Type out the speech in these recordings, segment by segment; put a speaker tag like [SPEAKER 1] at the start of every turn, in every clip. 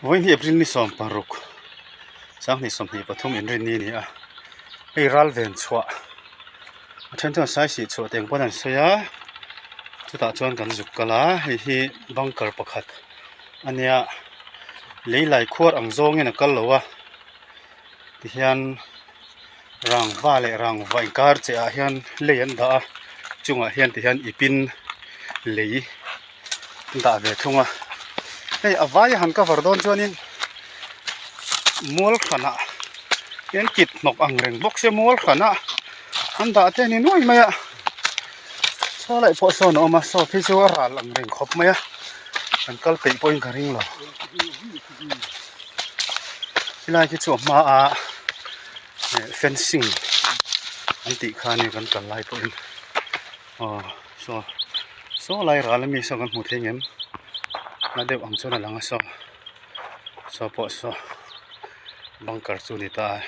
[SPEAKER 1] Vawiin hi April ni 16 2023 inrinni a ni a, hei ral ven chhuah a then chuan sai sih chhuah teng pawn an sawi a, chutah chuan kan zuk kal a, hei hi bunker pakhat a nia lei lai khuar ang zawngin a kal lo a tihian rangva leh rangva inkar che ah hian lei an dah a chungah hian tihian ipin lei an dah ve thung a hei a vai a han cover dawn chuanin mual hranah hian kit hnawk ang reng bawk se mual hranah an dah te a ni nuai mai a saw laih pawh sawn a awm a saw phei chu a ral ang reng khawp mai a an kal peih pawhin ka ring lo helai khi chu a hma a fencing an tih kha a ni kan kal lai pawhin aw saw saw lai ral ami saw kan hmu thei ngem hla deuh ang chuan a lang a saw saw pawh saw bunker chu a ni ta a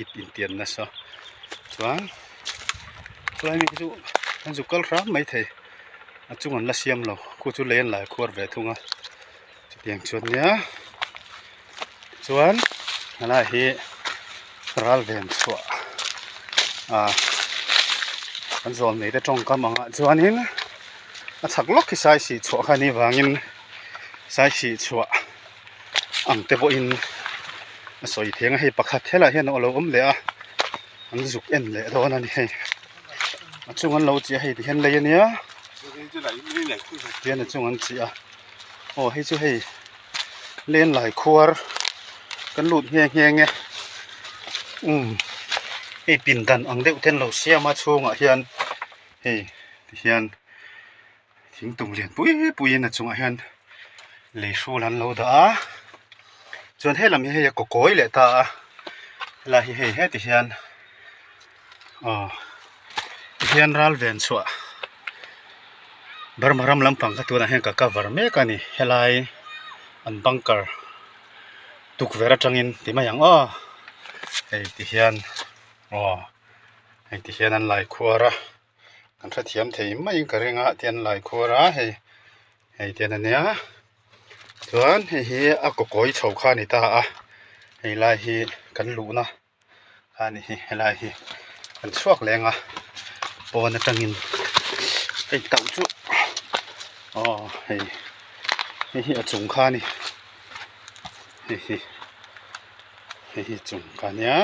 [SPEAKER 1] ip intian nasa chuan chulai mi khi chu an zuk kal hram maithei a chung an la siam lo khu chu lei an la khuar ve thung a chutiang chuan nia chuan helai hi ral ven chhuah ah kan zawn nei te tawngkam angah chuanin a chhak lawk hi sai sih chhuah kha a nih vangin sai sih chhuah ang te pawhin a sawi theng a hei pakhat helaiah hian a lo awm leh a an zuk en leh dawn a ni hei a chung an lo chih a hei ti hian lei a nia tihian a chung an chih a aw hei chu hei len lai khuar kan lut nghe nghe nge umm hei pindan ang deuh te an lo siam a chhungah hian hei ti hian thing tum lian pui puiin a chungah hian lei hrul an lo dah a chuan helam hi hei a kaw kawi leh ta a helai hi hei heti hian aw tihian ral ven chhuah Burma ram lampang kha tunah hian ka cover mek a ni helai an bunker tukverh atangin ti mai ang aw hei tihian aw hei tihian an lai khuar a. Kan hrethiam thei maiin ka ring a tian lai khuar a hei hei tian a nia chuan hei hi a kaw kawi chho kha a ni ta a hei lai hi kan luhna kha a ni hi helai hi kan chhuak leng a pawn atangin hei tauh chu aw hei hei hi a chung kha a ni hei hi hei hi chung kha a nia.